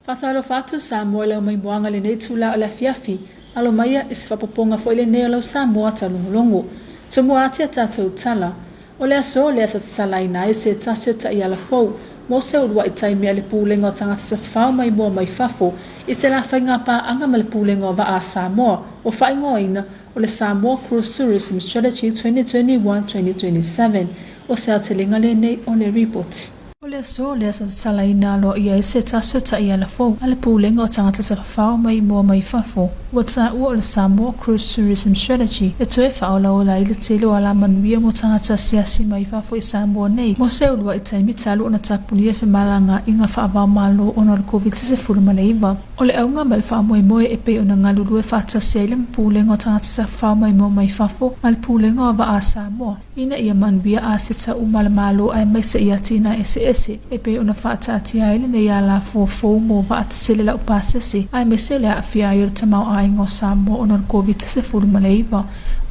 Faatalofa atu Samoa i lau maimoaga i lenei itula o le afiafi, alo maia i se faapopoga foi lenei o lau Samoa taulogologo. Tumua ati a tatou tala. O le aso lea sa tatalaina ai se tasi o taiala fou mo se uluai taimi a le Pulega o Tagata Tafafao Maimoa Mai Fafo i se la faiga paaga ma le Pulega o Vaa a Samoa ua faaigoaina o le Samoa Cruise Tourism Strategy 2021-2027. O se aotelega lenei o le ripoti. O le aso lea sa tatalaina aloaia ai se tasi o taiala fou a le Pulega o Tagata Tafafao Maimoa Mai Fafo, ua taua o le Samoa Cruise Tourism Strategy e toe faaolaola ai le tele o alamanuia mo tagata asiasi mai fafo i Samoa nei mo se uluai taimi talu ona tapunia femalagaaiga faava-o-Malo ona o le Koviti-19. O le auga ma le faamoemoe e pei ona galulue faatasi ai le Pulega o Tagata Tafafao Maimoa Mai Fafo ma le Pulega o Vaa a Samoa, ina ia manuia aseta uma a le Malo aemaise i atinae eseese e pei ona faataatia ai lenei alafua fou mo vaa tetele laupasese aemaise o le aafia ai o le tamaoaiga o Samoa ona o le Koviti-19.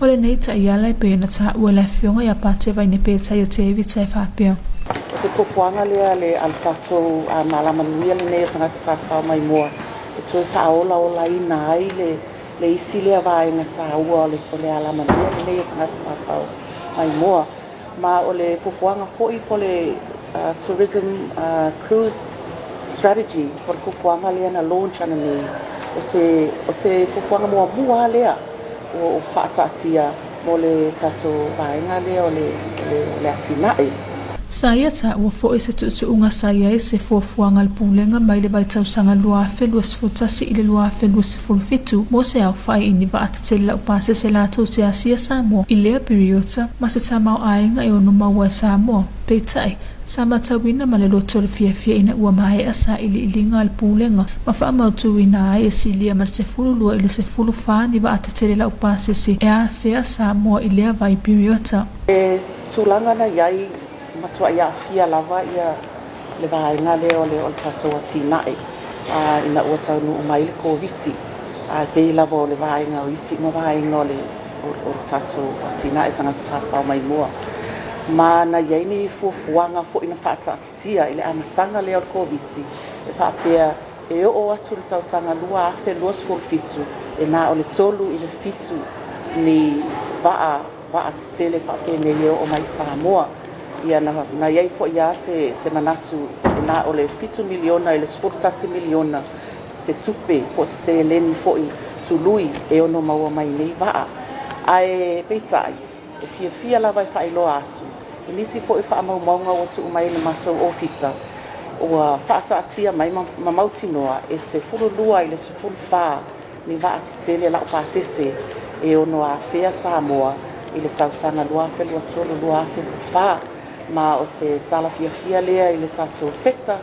O lenei taiala e pei ona taua e le Afioga ia Pate Vainepe Taia Tevita e faapea. O se fuafuaga lea a le tatou Malamanuia lenei o tagata tafafao maimoa e toe faaolaolaina ai le le isi lea vaega taua o le alamanuia lenei o tagata tafafao maimoa. Ma o le fuafuaga foi po o le Tourism Cruise Strategy, po o le fuafuaga lea na launch ananei, o se fuafuaga muamua lava lea ua faataatia mo le tatou vaega lea o le atinae. Sa ia taua foi se tuutuuga sa i ai se fuafuaga a le Pulega mai le vaitausaga 2021 i le 2027 mo se aofai i ni vaa tetele laupasese latou te asia Samoa i lea piriota ma se tamaoaiga e ono maua e Samoa. Peitai, sa matauina ma le loto le fiafia ina ua maea sailiiliga a le Pulega ma faamautuina ai e silia ma le 12 i le 14 ni vaa tetele laupasese e afea Samoa i lea vai piriota. E tulaga na i ai, matuai aafia lava ia le vaega lea o le tatou atinae ina ua taunuu mai le Koviti. Ae pei lava o le vaega o isi uma vaega o le tatou atinae tagata tafafao maimoa. Ma na i ai ni fuafuaga foi na faataatitia i le amataga lea o le Koviti e faapea e oo atu i le tausaga 2027 e na o le 3 i le 7 ni vaa vaa tetele faapenei e oo mai i Samoa. Ia na i ai foi lava se manatu e na o le $7 miliona i le $11 miliona se tupe po o se seleni foi tului e ono maua mai nei vaa. Ae peitai, e fiafia lava e faailoa atu i nisi foi faamaumauga ua tuu mai e le matou ofisa, ua faataatia mai ma mautinoa e 12 i le 14 ni vaa tetele laupasese e ono afea Samoa i le tausaga 2023, 2024, ma o se tala fiafia lea i le tatou sector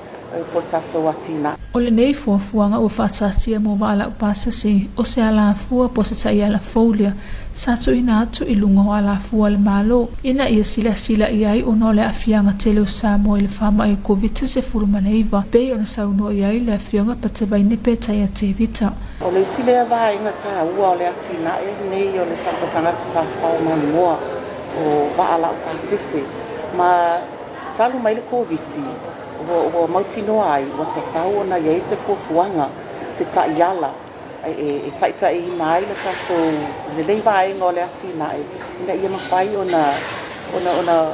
po o le tatou atinae. O lenei fuafuaga ua faataatia mo vaa laupasese o se alafua po o se taiala fou lea sa tuuina atu i luga o alafua a le Malo ina ia silasila i ai ona o le aafiaga tele o Samoa i le faamai o le Koviti-19, pei ona saunoa i ai le Afioga Patevaine Petaia Tevita. O le isi lea vaega taua o le atinae lenei o le tagata tafafao maimoa o vaa laupasese ma talu mai le Koviti ua mautinoa ai ua tatau ona i ai se fuafuaga, se taiala e taitaiina ai le tatou lenei vaega o le atinae ina ia mafai ona ona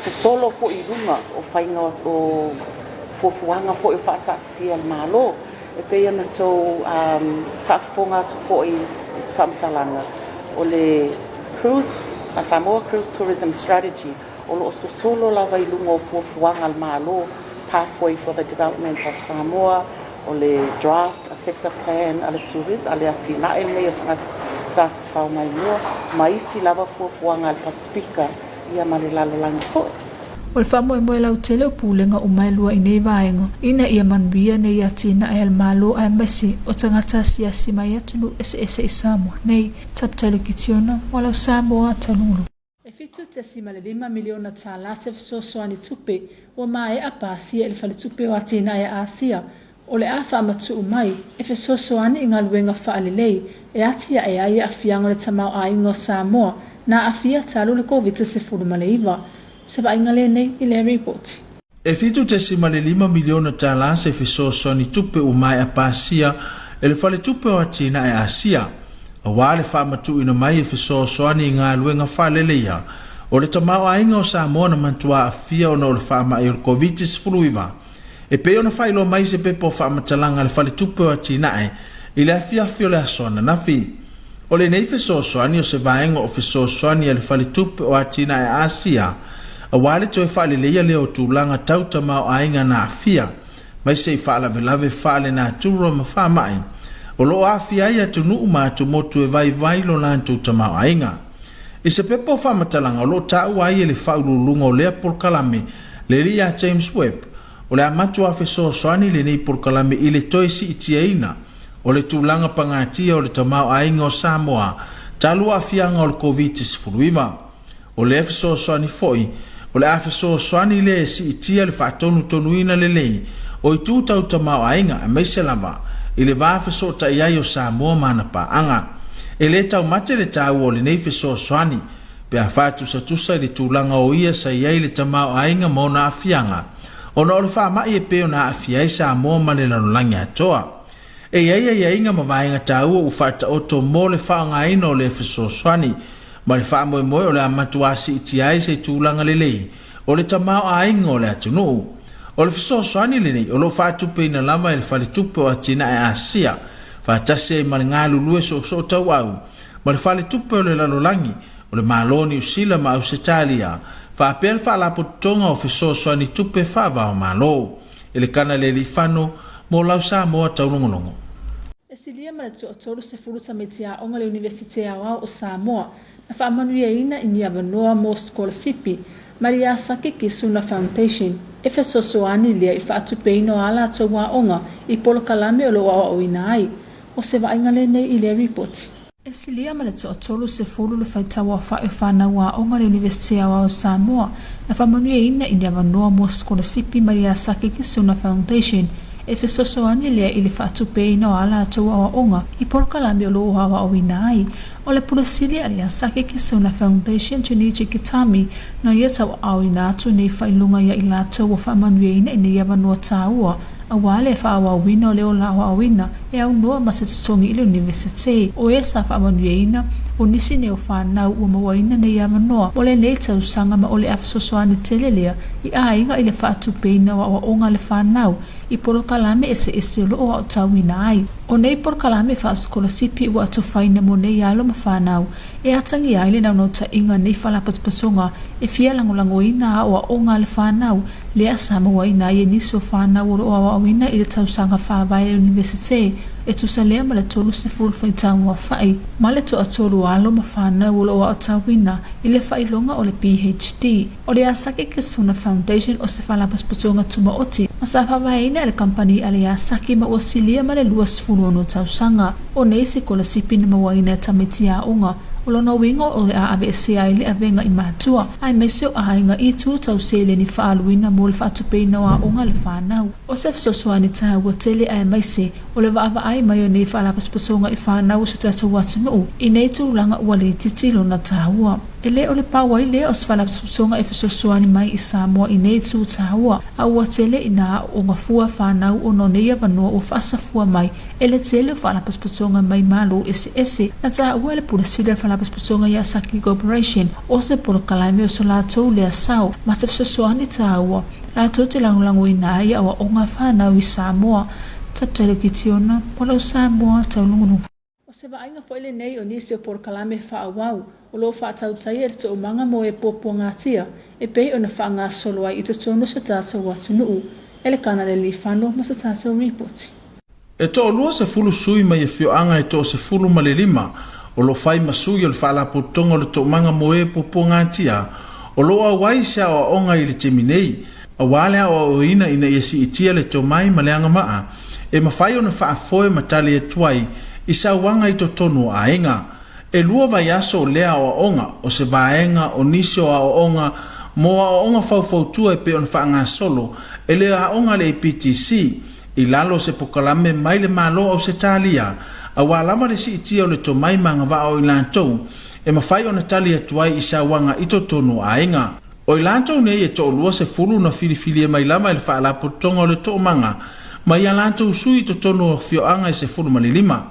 sosolo foi i luga o faiga o fuafuaga foi o faataatitia e le Malo. E pei ona outou faafofoga atu foi i se faamatalaga, o le Cruise, Samoa Cruise Tourism Strategy, o lo o sosolo lava i luga o fuafuaga a le Malo, Pathway for the Development of Samoa, o le draft sector plan a le tourist, a le atinae lenei o tagata tafafao maimoa, ma isi lava fuafuaga a le Pasefika ia ma le lalolagi foi. O le faamoemoe lautele o pulega uma e lua i nei vaega ina ia manuia nei atinae a le Malo aemaise o tagata asiasi mai atunuu eseese i Samoa nei. Taputalu Kitiona, mo lau Samoa Taulugulugu. E $7.5 miliona tala se fesoasoani tupe ua maea pasia i le Faletupe o Atinae a Asia o le a faamatuu mai e fesoasoani i galuega faalelei e atiae ai aafiaga o le tamaoaiga o Samoa na aafia talu le Koviti-19. Se vaaiga lenei i lea ripoti. E $7.5 miliona tala se fesoasoani tupe ua maea pasia e le Faletupe o Atinae Asia, aua le faamatuuina mai e fesoasoani i galuega faaleleia o le tamaoaiga o Samoa na matua aafia ona o le faamai o le Koviti-19, e pei ona faailoa mai i se pepa o faamatalaga a le Faletupe o Atinae i le afiafi o le aso ananafi. O lenei fesoasoani o se vaega o fesoasoani a le Faletupe o Atinae Asia aua le toe faaleleia lea o tulaga tau tamaoaiga na aafia mai se i faalavelave faalenatura ma faamai o lo o aafia ai atunuu ma atumotu e vaivai lo latou tamaoaiga. I se pepa o faamatalaga o lo o taua ai e le faauluuluga o lea polokalame le alii ia James Webb, o le a matua fesoasoani lenei polokalame i le toe siitiaina o le tulaga pagatia o le tamaoaiga o Samoa talu aafiaga o le Koviti-19. O lea fesoasoani foi, o le a fesoasoani lea e siitia le faatonutonuina lelei o itu tau tamaoaiga aemaise lava i le va fesootai ai o Samoa ma ana paaga. E le taumate le taua o lenei fesoasoani pe a faatusatusa i le tulaga o ia sa i ai le tamaoaiga ma ona aafiaga ona o le faamai e pei ona aafia ai Samoa ma le lalolagi atoa. E i ai aiaiga ma vaega taua ua faataoto mo le faaaogaina o lea fesoasoani ma le faamoemoe o le a matua siitia ai se tulaga lelei o le tamaoaiga o le atunuu. O le fesoasoani lenei o lo o faatupeina lava e le Faletupe o Atinae Asia faatasi ai ma le galulue soosootauau ma le Faletupe o le Lalolagi, o le Malo o Niu Sila ma Ausetalia, faapea le Faalapotopotoga o Fesoasoani Tupe Faava-o-Malo. E le kana le alii-fano mo lau Samoa taulogologo. E silia ma le toatolu-sefulu tamaiti aoga le Iunivesite Aoao o Samoa na faamanuiaina i ni avanoa mo sikolasipi mai le Yasaki Kisuna Foundation e fesoasoani lea i le faatupeina o a latou aoga i polokalame o lo o aoaoina ai. O se vaaiga lenei i lea ripoti. E silia ma le toatolu-sefulu le faitau aofa'i o fanau aoga a le Iunivesite Aoao o Samoa na faamanuiaina i ni avanoa mo sikolasipi mai le Yasaki Kisuna Foundation e fesoasoani lea i le faatupeina o a latou aoaoga i polokalame o lo o aoaoina ai. O le pule sili a le Yasaki Kisuna Foundation Junichi Kitami na ia tauaaoina atu nei faailoga ia i latou ua faamanuiaina i nei avanoa taua aua le faaauauina o le ola aoaoina e aunoa ma se totogi i le Iunivesite. O e sa faamanuiaina, o nisi nei o fanau ua mauaina nei avanoa mo lenei tausaga ma o le a fesoasoani tele lea i aiga i le faatupeina o aoaoga a le fanau i polokalame eseese o lo o aotauina ai. O nei polokalame faasikolasipi ua atofaina mo nei alo ma fanau e atagia ai le naunautaiga nei faalapotopotoga e fia lagolagoina aoaoga a le fanau lea sa mauaina ai e nisi o fanau o lo o aoaoina i le tausaga faavae a le Iunivesite e tusa lea ma le 30 faitau aofai ma le toatolu alo ma fanau o lo o aotauina i le faailoga o le PhD. O le Yasaki Kisuna Foundation o se faalapotopotoga tumaoti ma sa faavaeina e le kamupani a le Yasaki ma ua silia ma le 26 tausaga. O nei sikolasipi na mauaina e tamaiti aoga, o lona uiga o le a aveesea ai le avega i matua, aemaise o aiga i itu tau seleni faaaluina mo le faatupeina o aoga a le fanau. O se fesoasoani taua tele aemaise o le vaavaai mai o nei faalapotopotoga i fanau o si o tatou atunuu i nei tulaga ua litiiti lona taua. E le o le pau ai lea o se faalapotopotoga e fesoasoani mai i Samoa i nei itu taua, a ua tele ina aooga fua fanau ona o nei avanoa ua faasafua mai e le tele o faalapotopotoga mai Malo eseese. Na taua e le Pule Sili o le Faalapotopotoga Yasaki Corporation o se polokalame o so latou lea sao ma se fesoasoani taua latou te lagolagoina ai aoaoga fanau i Samoa. Taputailo Kitiona, mo lau Samoa taulugulugu. O se vaaiga foi lenei o nisi o polokalame faaauau o lo o faatautaia i le toomaga mo e puapuagatia e pei ona faagasolo ai i totonu o so tatou atunuu e le Kanaleli Fano ma se tatou ripoti. E toalua sefulu sui mai afioaga e toasefulu ma le lima o lo o fai ma sui o le Faalapotopotoga o le Toomaga mo e Puapuagatia o lo o auai i se aoaoga i le taimi nei, aua le aoaoina ina ia siitia le tomai ma le agavaa e mafai ona faafoe ma tali atu ai i sauaga i totonu o aiga. E lua vaiaso o lea aoaoga o se vaega o nisi o aoaoga mo aoaoga faufautua e pei ona faagasolo e le aoga a le APTC i lalo o se pokalame mai le Malo o Ausetalia aua lava le siitia o le tomai ma agavaa o i latou e mafai ona tali atu ai i sauaga i totonu o aiga. O i latou nei e toalua sefulu na filifilia mai lava e le Faalapotopotoga o le Toomaga mai a latou sui i totonu o afioaga e 15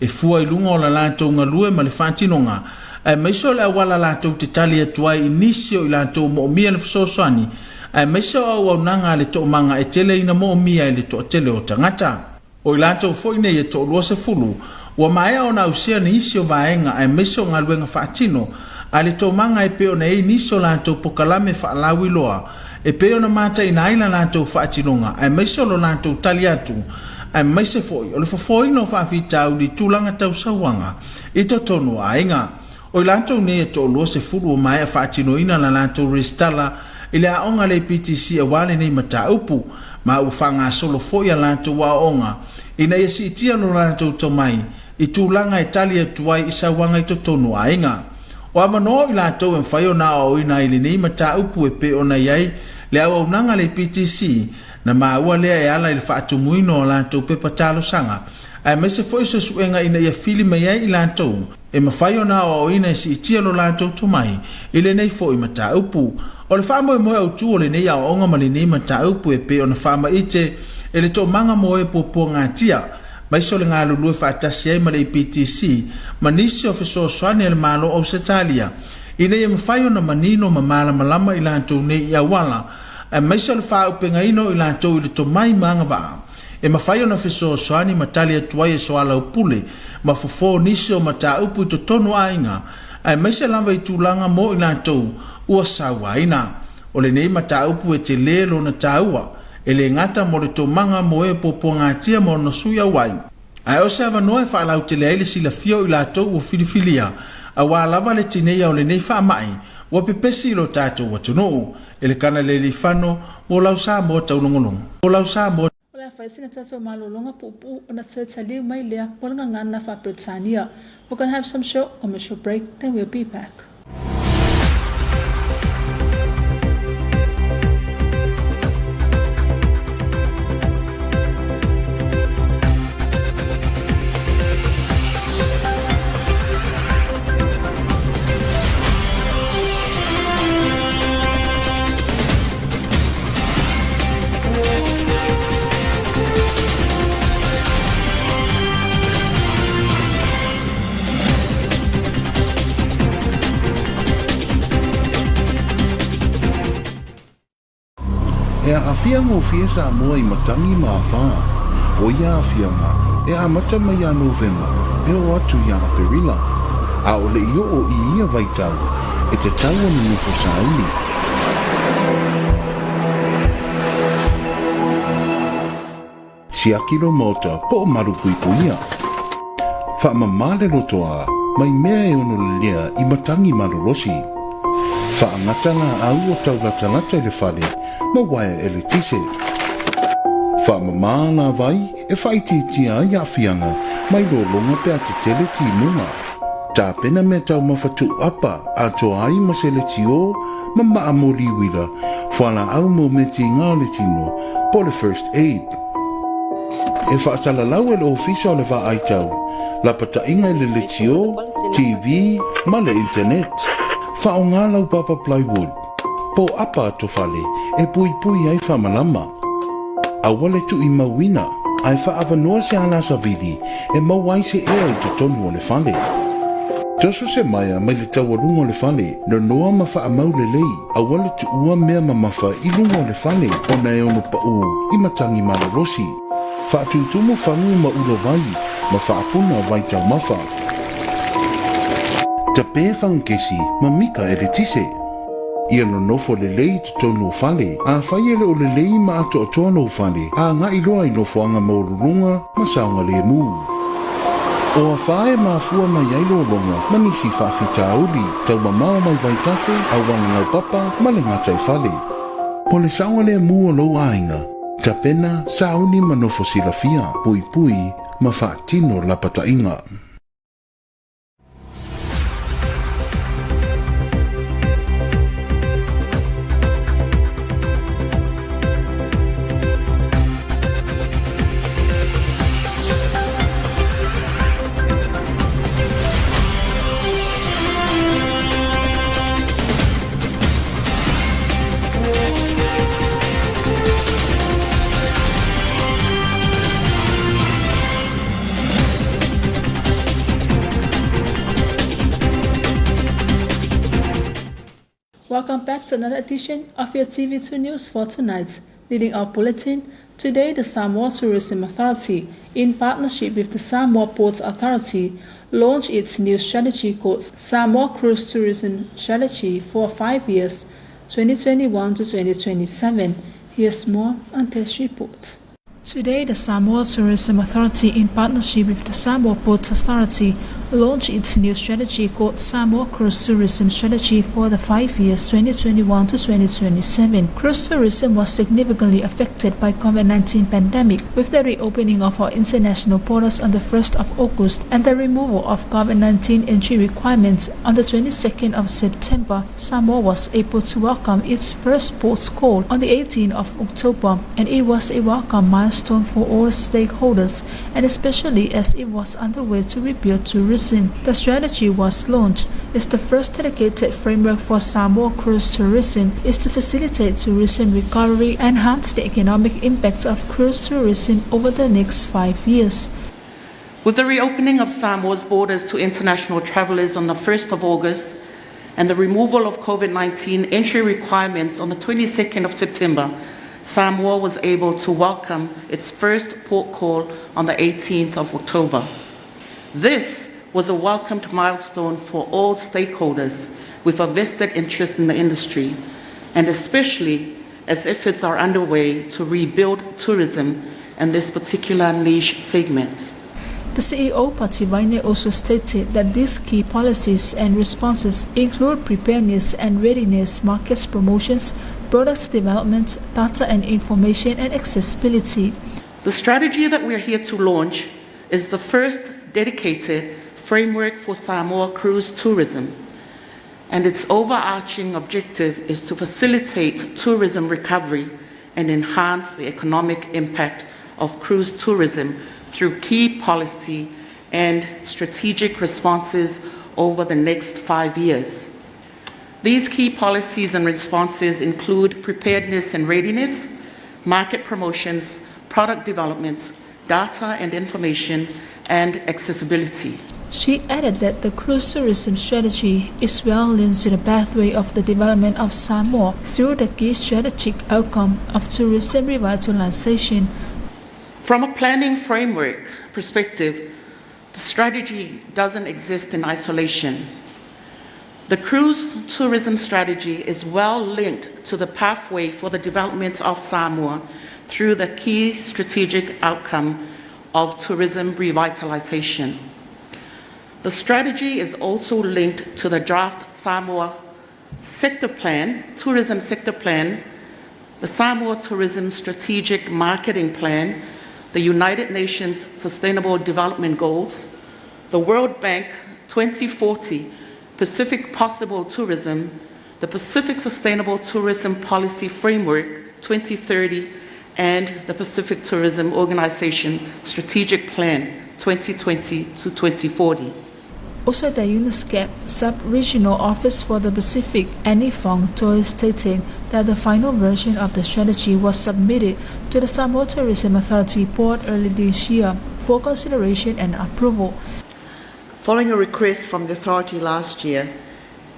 e fua i luga o la latou galue ma le faatinoga aemaise o le auala latou te tali atu ai i nisi o i latou moomia le fesoasoani aemaise o auaunaga a le Toomaga e tele ina moomia e le toatele o tagata. O i latou foi nei e toalua sefulu ua maea ona ausia nisi o vaega aemaise o galuega faatino a le Toomaga e pei ona i ai nisi o latou pokalame faalauiloa e pei ona mataina ai la latou faatinoga aemaise o lo latou tali atu aemaise foi o le fofoina o faafitauli i tulaga tau sauaga i totonu o aiga. O i latou nei e toalua sefulu ua maea faatinoina la latou resitala i le aoga a le APTC aua lenei mataupu, ma ua faagasolo foi a latou aoaoga ina ia siitia lo latou tomai i tulaga e tali atu ai i sauaga i totonu o aiga. O avanoa o i latou e mafai ona aoaoina ai i lenei mataupu e pei ona i ai le auaunaga a le APTC na maua lea e ala i le faatumuina o a latou pepa talosaga aemaise foi o se suega ina ia fili mai ai i latou e mafai ona aoaoina e siitia lo latou tomai i lenei foi mataupu. O le faamoemoe autu o lenei aoaoga ma lenei mataupu e pei ona faamaite e le Toomaga mo e Puapuagatia, aemaise o le galulue faatasi ai ma le APTC ma nisi o fesoasoani a le Malo o Ausetalia ina ia mafai ona manino ma malamalama i latou nei i auala aemaise o le faaaupegaina o i latou i le tomai ma agavaa e mafai ona fesoasoani ma tali atu ai e soalaupule ma fofo nisi o mataupu i totonu o aiga, aemaise lava i tulaga mo i latou ua sauaina. O lenei mataupu e tele lona taua, e le gata mo le tomaga mo e puapuagatia ma ona sui auai, ae o se avanoa e faalautele ai le silafia o i latou ua filifilia, aua lava le tineia o lenei faamai ua pepesi i lo tatou atunuu. E le Kanaleleifano mo lau Samoa taulogologo. Mo lau Samoa. O le a fai sina tatou malologa puupuu ona toe taliu mai lea mo le gagana faa-Peretania. We're gonna have some short commercial break, then we'll be back. E aafia gofie Samoa i matagi ma afā. O ia aafiaga e amata mai iā Novema e oo atu iā Aperila. ʻAʻole i oʻo i ia waitau e tatau ona nofo sauni. Siaki lou maota po o malupuipuia. Faamama le lotoa mai mea e ono lelea i matagi malolosi. Faagata laau o taulatalata i le fale ma uaea eletise. Faamama alavai e faaitiitia ai aafiaga mai lologa pe a tetele timuga. Tapena mea taumafa tuuapa atoa ai ma se letiō ma maa moli uila, fualaau mo mea tiga o le tino, po o le first aid. E faasalalau e le Ofisa o le Vaai Tau, lapataiga i le letiō, TV ma le internet. Faaaoga lau papa plywood, po o apa atofale e puipui ai faamalama. Aua le tuuimauina, ae faaavanoa se alasavili e maua ai se ea i totonu o le fale. Toso se maea mai le taualuga o le fale, nonoa ma faamau lelei, aua le tuua mea mamafa i luga o le fale ona e ono paʻū i matagi malolosi. Faatutumu fagu ma ulavai ma faapuna vai taumafa. Tape fagukesi ma mika eletise. Ia nonofo lelei i totonu o fale. Afai e le o lelei ma atoatoa lou fale, agai loa i nofoaga maualuluga ma saogalemu. O afā e mafua mai ai lologa ma nisi faafitauli, taumamao mai vaitafe, auala laupapa ma le gataifale. O le saogalemu o lou aiga, tapena, sauni ma nofo silafia, puipui ma faatino lapataiga. Welcome back to another edition of your TV2 News for tonight. Leading our bulletin, today the Samoa Tourism Authority, in partnership with the Samoa Ports Authority, launched its new strategy called Samoa Cruise Tourism Strategy for 5 years, 2021 to 2027. Here's more on this report. Today, the Samoa Tourism Authority, in partnership with the Samoa Ports Authority, launched its new strategy called Samoa Cruise Tourism Strategy for the 5 years 2021 to 2027. Cruise tourism was significantly affected by COVID-19 pandemic, with the reopening of our international borders on the 1st of August and the removal of COVID-19 entry requirements on the 22nd of September. Samoa was able to welcome its first ports call on the 18th of October, and it was a welcome milestone for all stakeholders, and especially as it was underway to rebuild tourism. The strategy was launched. It's the first dedicated framework for Samoa cruise tourism, is to facilitate tourism recovery and enhance the economic impact of cruise tourism over the next 5 years. With the reopening of Samoa's borders to international travellers on the 1st of August and the removal of COVID-19 entry requirements on the 22nd of September, Samoa was able to welcome its first port call on the 18th of October. This was a welcomed milestone for all stakeholders with a vested interest in the industry, and especially as efforts are underway to rebuild tourism in this particular niche segment. The CEO, Pati Vaine, also stated that these key policies and responses include preparedness and readiness, markets promotions, products development, data and information, and accessibility. The strategy that we are here to launch is the first dedicated framework for Samoa cruise tourism, and its overarching objective is to facilitate tourism recovery and enhance the economic impact of cruise tourism through key policy and strategic responses over the next 5 years. These key policies and responses include preparedness and readiness, market promotions, product development, data and information, and accessibility. She added that the cruise tourism strategy is well linked to the pathway of the development of Samoa through the key strategic outcome of tourism revitalization. From a planning framework perspective, the strategy doesn't exist in isolation. The cruise tourism strategy is well linked to the pathway for the development of Samoa through the key strategic outcome of tourism revitalization. The strategy is also linked to the draft Samoa sector plan, tourism sector plan, the Samoa Tourism Strategic Marketing Plan, the United Nations Sustainable Development Goals, the World Bank 2040 Pacific Possible Tourism, the Pacific Sustainable Tourism Policy Framework 2030, and the Pacific Tourism Organization Strategic Plan 2020 to 2040. Also, the UNESCAP Sub-Regional Office for the Pacific, Annie Fong Toi, stated that the final version of the strategy was submitted to the Samoa Tourism Authority Board early this year for consideration and approval. Following a request from the authority last year,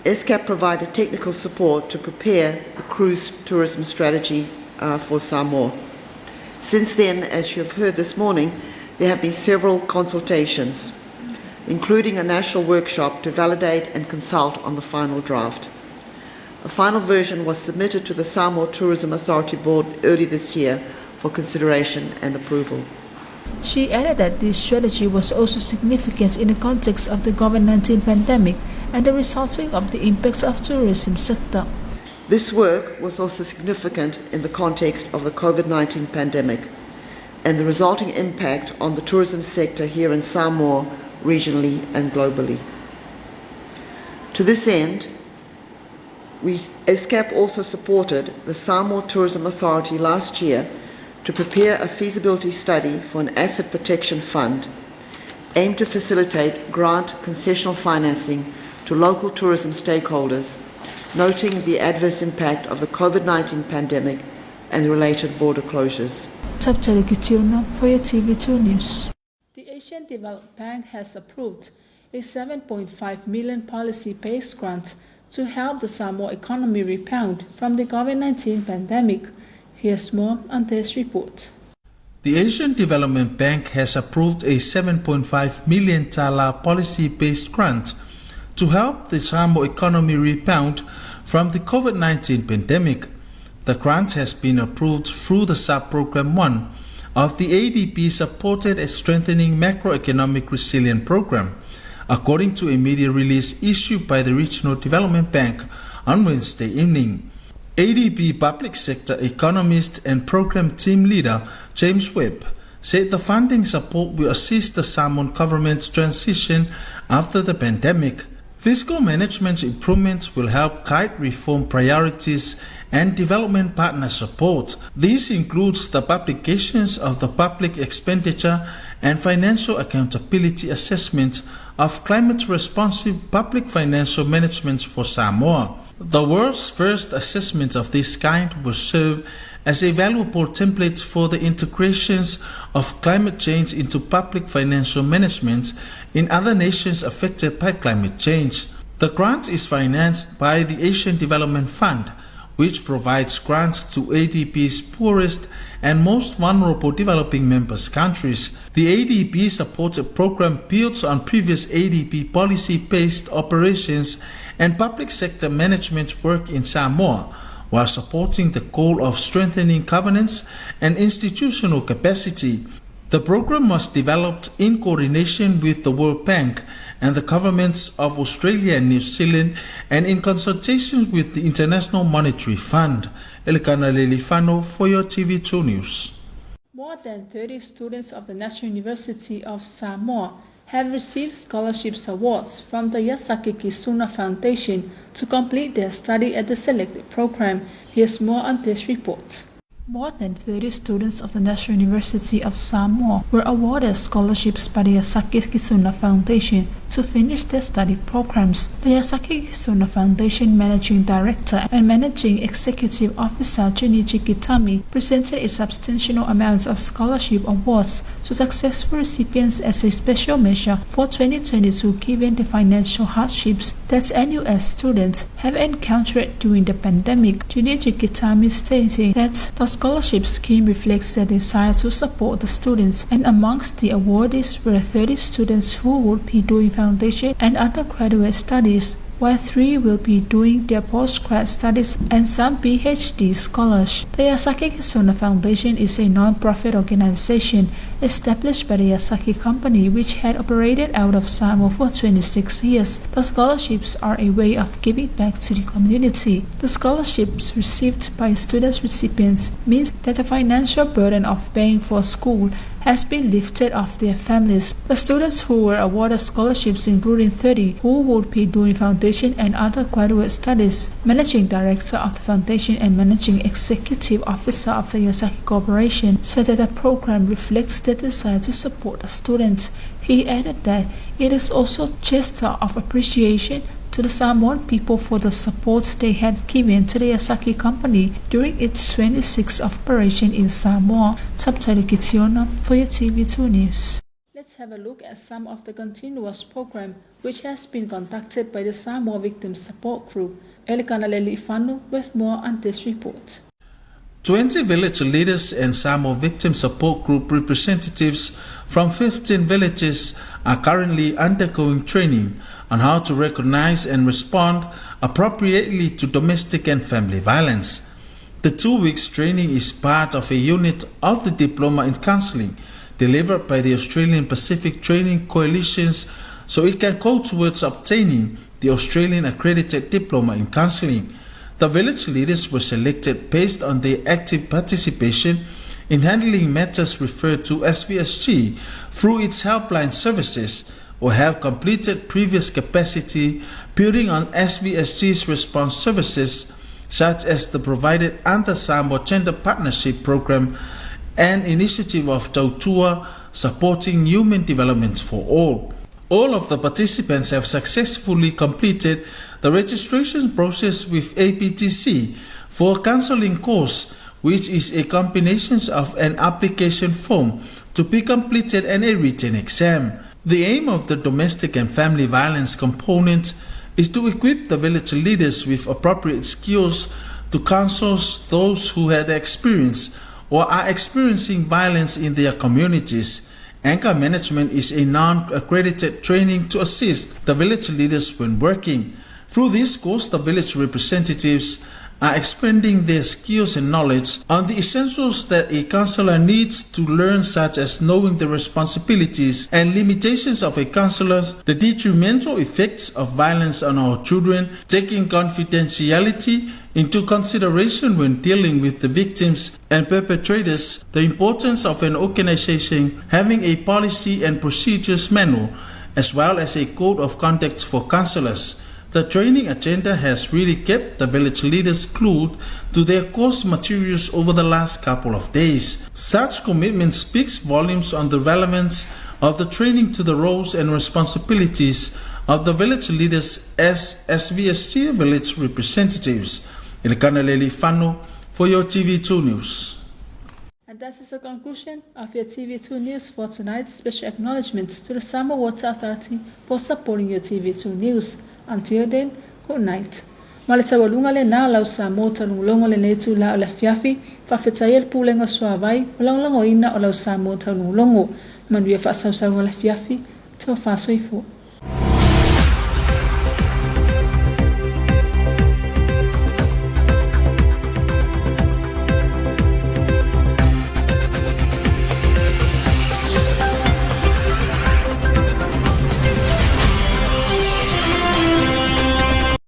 ESCAP provided technical support to prepare the cruise tourism strategy for Samoa. Since then, as you have heard this morning, there have been several consultations, including a national workshop to validate and consult on the final draft. A final version was submitted to the Samoa Tourism Authority Board early this year for consideration and approval. She added that this strategy was also significant in the context of the COVID-19 pandemic and the resulting of the impacts of tourism sector. This work was also significant in the context of the COVID-19 pandemic and the resulting impact on the tourism sector here in Samoa, regionally and globally. To this end, ESCAP also supported the Samoa Tourism Authority last year to prepare a feasibility study for an asset protection fund aimed to facilitate grant concessional financing to local tourism stakeholders, noting the adverse impact of the COVID-19 pandemic and the related border closures. For your TV2 News. The Asian Development Bank has approved a $7.5 million policy-based grant to help the Samoa economy rebound from the COVID-19 pandemic. Here's more on this report. The Asian Development Bank has approved a 7.5 million tala policy-based grant to help the Samoa economy rebound from the COVID-19 pandemic. The grant has been approved through the Sub-Program 1 of the ADB-supported Strengthening Macroeconomic Resilience Program, according to a media release issued by the Regional Development Bank on Wednesday evening. ADB Public Sector Economist and Program Team Leader James Webb said the funding support will assist the Samoan government's transition after the pandemic. Fiscal management improvements will help guide reform priorities and development partner support. This includes the publications of the public expenditure and financial accountability assessment of climate responsive public financial management for Samoa. The world's first assessment of this kind will serve as a valuable template for the integrations of climate change into public financial management in other nations affected by climate change. The grant is financed by the Asian Development Fund, which provides grants to ADB's poorest and most vulnerable developing members countries. The ADB supported program builds on previous ADB policy-based operations and public sector management work in Samoa, while supporting the goal of strengthening governance and institutional capacity. The program was developed in coordination with the World Bank and the governments of Australia and New Zealand and in consultation with the International Monetary Fund. Elikana Lelifano for your TV2 News. More than 30 students of the National University of Samoa have received scholarships awards from the Yasaki Kisuna Foundation to complete their study at the selected program. Here's more on this report. More than 30 students of the National University of Samoa were awarded scholarships by the Yasaki Kisuna Foundation to finish their study programs. The Yasaki Kisuna Foundation Managing Director and Managing Executive Officer Junichi Kitami presented a substantial amount of scholarship awards to successful recipients as a special measure for 2022 given the financial hardships that NUS students have encountered during the pandemic. Junichi Kitami stated that the scholarship scheme reflects their desire to support the students, and amongst the awardees were 30 students who would be doing foundation and undergraduate studies, while 3 will be doing their postgrad studies and some PhD scholars. The Yasaki Kisuna Foundation is a non-profit organization established by the Yasaki Company, which had operated out of Samoa for 26 years. The scholarships are a way of giving back to the community. The scholarships received by students recipients means that the financial burden of paying for school has been lifted off their families. The students who were awarded scholarships, including 30 who would be doing foundation and other graduate studies. Managing Director of the Foundation and Managing Executive Officer of the Yasaki Corporation said that the program reflects their desire to support the students. He added that it is also a gesture of appreciation to the Samoan people for the support they had given to the Yasaki Company during its 26th operation in Samoa. Subtitle Kitiona for your TV2 News. Let's have a look at some of the continuous program which has been conducted by the Samoa Victim Support Group. Elikana Lelifanu with more on this report. 20 village leaders and Samoa Victim Support Group representatives from 15 villages are currently undergoing training on how to recognize and respond appropriately to domestic and family violence. The 2 weeks training is part of a unit of the Diploma in Counselling delivered by the Australian Pacific Training Coalitions, so it can go towards obtaining the Australian Accredited Diploma in Counselling. The village leaders were selected based on their active participation in handling matters referred to as SVSG through its helpline services, or have completed previous capacity building on SVSG's response services, such as the provided under Samoa Gender Partnership Program and initiative of Tautua supporting human development for all. All of the participants have successfully completed the registration process with APTC for a counseling course, which is a combination of an application form to be completed and a written exam. The aim of the domestic and family violence component is to equip the village leaders with appropriate skills to counsel those who had experienced or are experiencing violence in their communities. Anger management is a non-accredited training to assist the village leaders when working. Through this course, the village representatives are expanding their skills and knowledge on the essentials that a counselor needs to learn, such as knowing the responsibilities and limitations of a counselor, the detrimental effects of violence on our children, taking confidentiality into consideration when dealing with the victims and perpetrators, the importance of an organization having a policy and procedures manual, as well as a code of conduct for counselors. The training agenda has really kept the village leaders glued to their course materials over the last couple of days. Such commitment speaks volumes on the relevance of the training to the roles and responsibilities of the village leaders as SVSG village representatives. Elikana Leli Fano for your TV2 News. And that is the conclusion of your TV2 News for tonight. Special acknowledgement to the Samoa Water Authority for supporting your TV2 News. Until then, good night. Ma le taualuga lenā lau Samoa taulogologo lenei itulā o le afiafi, faafetai ai le Pulega o Suavai o lagolagoina o lau Samoa taulogologo. Manuia faasausauga o le afiafi, tofa soifua.